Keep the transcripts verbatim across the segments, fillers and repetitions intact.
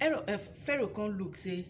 Aaron, uh, Pharaoh come look say,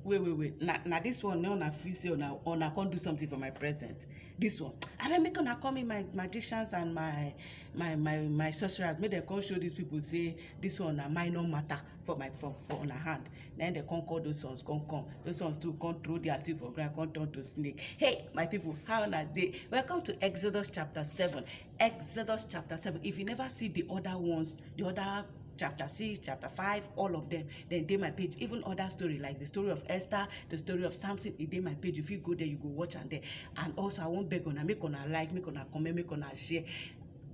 wait, wait, wait. Na, na this one, no, una feel say una, una come do something for my present. This one, I mean, make una call me my magicians and my my my my sorcerers. Make dem come show these people say this one na minor matter for my for, for una hand. Then they come call those ones, come come. Those ones too come throw their stick for ground, come turn to snake. Hey, my people, how una dey? Welcome to Exodus chapter seven. Exodus chapter seven. If you never see the other ones, the other chapter six, chapter five, all of them, then dey my page. Even other story like the story of Esther, the story of Samson, e dey my page. If you go there, you go watch am there. And also, I wan beg una, make una like, make una comment, make una share.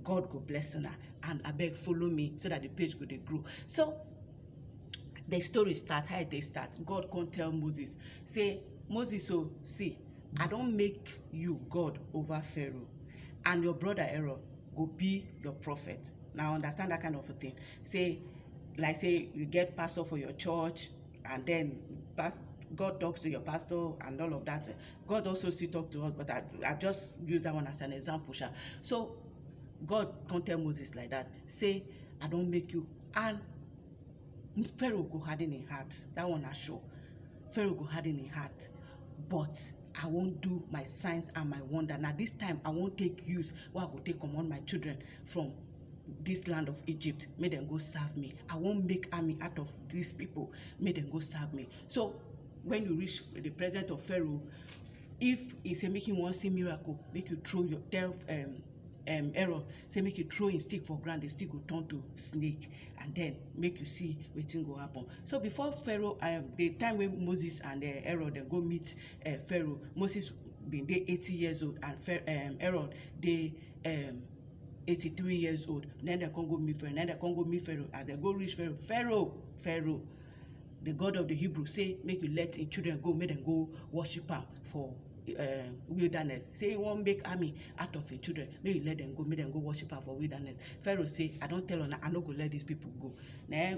God go bless una. And abeg, follow me so that the page go dey grow. So the story start, how e take start. God come tell Moses, say, Moses, so see, I don make you God over Pharaoh, and your brother Aaron go be your prophet. Now understand that kind of a thing. Say, like say you get pastor for your church, and then pa- God talks to your pastor and all of that. God also still talk to us, but I, I just use that one as an example, sha. So God come tell Moses like that, say, I don make you, and Pharaoh go harden him heart. That one na sure. Pharaoh go harden him heart. But I wan do my signs and my wonder. Na this time I wan take use wey I go take comot my children from this land of Egypt, make dem go serve me. I wan make army out of these people, make dem go serve me. So when you reach the presence of Pharaoh, if he say make you wan see miracle, make you throw your, tell um, um, Aaron say make you throw him stick for ground, the stick go turn to snake, and then make you see wetin go happen. So before Pharaoh, um, the time when Moses and uh, Aaron dem go meet uh, Pharaoh, Moses been dey eighty years old, and Pharaoh, um, Aaron dey um, eighty-three years old. Then they come go meet Pharaoh. Then they come go meet Pharaoh. As they go reach Pharaoh, Pharaoh, Pharaoh, the God of the Hebrew, say make you let him children go, make dem go worship am for uh, wilderness. Say he wan make army out of him children, make you let dem go, make dem go worship am for wilderness. Pharaoh say, I don tell una, I no go let these people go. Na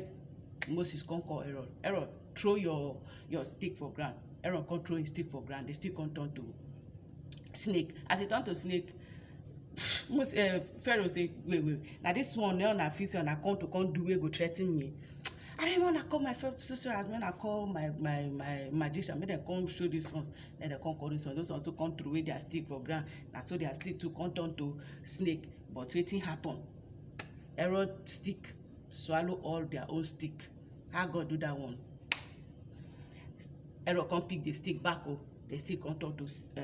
Moses come call Aaron. Aaron, throw your your stick for ground. Aaron come throw him stick for ground. The stick come turn to snake. As e turn to snake, Moses, uh, Pharaoh say, wait, wait. Now this one, now na feel say una come to come do wey go threaten me. I mean, when I call my first sister, when I call my my my magician, make dem come show this one. Then they come call this one. Those one too come throw away their stick for ground. Na so their stick too come turn to snake. But wetin happen? Aaron stick swallow all their own stick. How God do that one? Aaron come pick the stick back. Oh, the stick come turn to uh,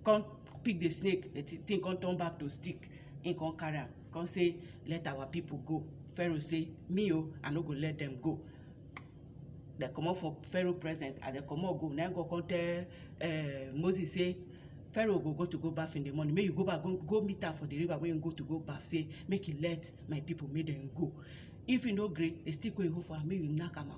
come pick the snake. The thing come turn back to stick. He come carry am. Come say, let our people go. Pharaoh say, me, oh, I no go let them go. They comot for Pharaoh present. As they comot go, now God come tell uh, Moses say, Pharaoh go go to go baff in the morning. Make you go back, go, go meet am for the river wey you go to go baff. Say make he let my people, make dem go. If you no gree, the stick wey you hold for am, make you knack am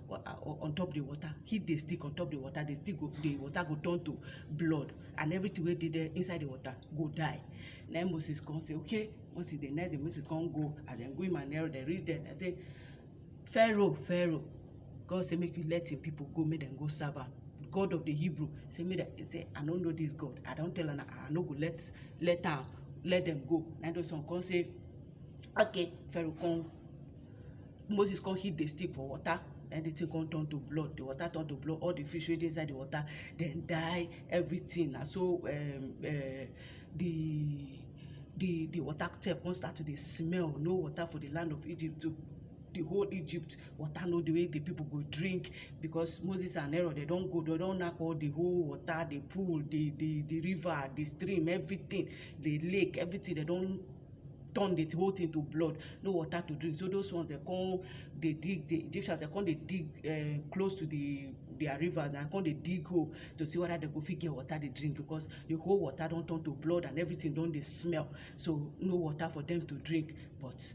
on top the water. Hit the stick on top the water. The stick go, the water go turn to blood, and everything wey dey there inside the water go die. Now Moses come say, okay. Moses dey next day, Moses come go. As dem go, Emmanuel, dem reach there. Dem say, Pharaoh, Pharaoh, God say make you let him people go, make dem go serve am. God of the Hebrew say, make dem, he say, I no know this God. I don tell am, I no go let let am let dem go. Na those one come say, okay. Pharaoh come, Moses come hit the stick for water. Then the thing come turn to blood. The water turn to blood. All the fish wey dey inside the water, dem die. Everything. And so um, uh, the the the water sef come start to dey smell. No water for the land of Egypt. So the whole Egypt, water no dey wey the people go drink, because Moses and Aaron, they don go, they don knack all the whole water, the pool, the the the river, the stream, everything, the lake, everything. They don turn the whole thing to blood. No water to drink. So those ones, they come, they dig, the Egyptians, they come, they dig uh, close to the their rivers, and come, they dig hole to see whether they go fit get water they drink, because the whole water don turn to blood and everything don dey smell. So no water for them to drink. But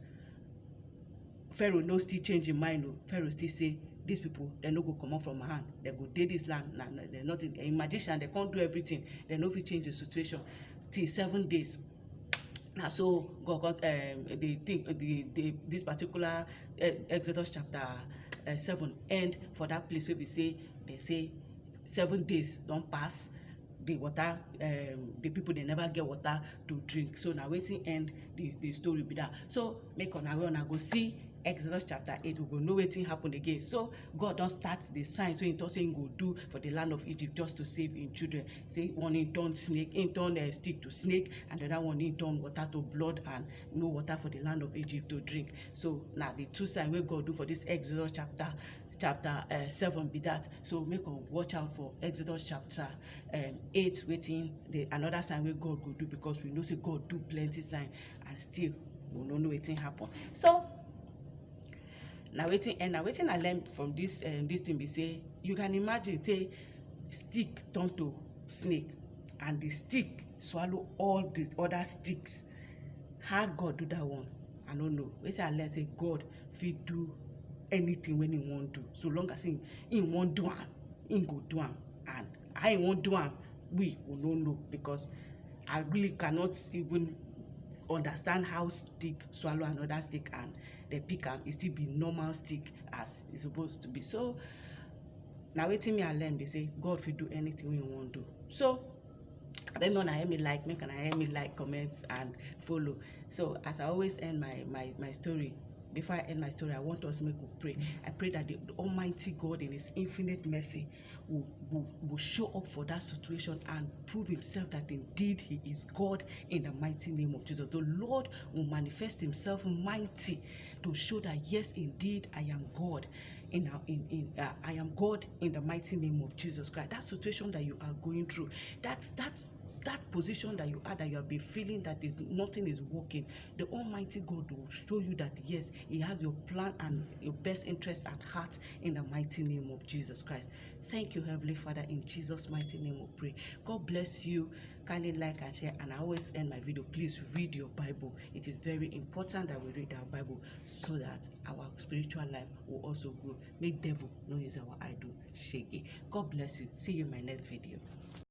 Pharaoh no still change him mind. Oh, Pharaoh still say, these people, they no go comot from my hand. They go dey this land. Na, na, they nothing. A magician, they can't do everything. They no fit change the situation. Till seven days. Na so God come, um, the thing, the, the this particular uh, Exodus chapter uh, seven end for that place where we say, they say seven days don pass. The water, um, the people, they never get water to drink. So now wetin end the the story be that. So make una wey una go see Exodus chapter eight, we go know wetin happen again. So God don start the signs wey he talk say he go do for the land of Egypt just to save him children. Say one, he turn snake, he turn uh, stick to snake, and the other one he turn water to blood, and no water for the land of Egypt to drink. So now the two signs wey God do for this Exodus chapter chapter uh, seven be that. So make we watch out for Exodus chapter um, eight, wetin the another sign wey God go do, because we know say God do plenty sign and still we no know wetin happen. So na wetin and na wetin I learn from this um, this thing be say, you can imagine say stick turn to snake and the stick swallow all the other sticks. How God do that one? I no know. Wetin I learn say God fit do anything when he wan do, so long as he, he wan do am, he go do am. And how he wan do am, we we no know, because I really cannot even understand how stick swallow another stick and they pick am, e still be normal stick as e suppose to be. So na wetin me I learn be say God fit do anything wey he wan do. So abeg, make una help me like, make una help me like, comment and follow. So as I always end my my my story, before I end my story, I want us make we pray. I pray that the Almighty God in his infinite mercy will, will, will show up for that situation and prove himself that indeed he is God in the mighty name of Jesus. The Lord will manifest himself mighty to show that yes, indeed, I am God. In, in, in uh, I am God in the mighty name of Jesus Christ. That situation that you are going through, that's that's that position that you are, that you have been feeling that is nothing is working, the Almighty God will show you that yes, he has your plan and your best interest at heart in the mighty name of Jesus Christ. Thank you, Heavenly Father. In Jesus' mighty name we pray. God bless you. Kindly like and share, and I always end my video, please read your Bible. It is very important that we read our Bible so that our spiritual life will also grow. Make devil no use our idol shege. God bless you. See you in my next video.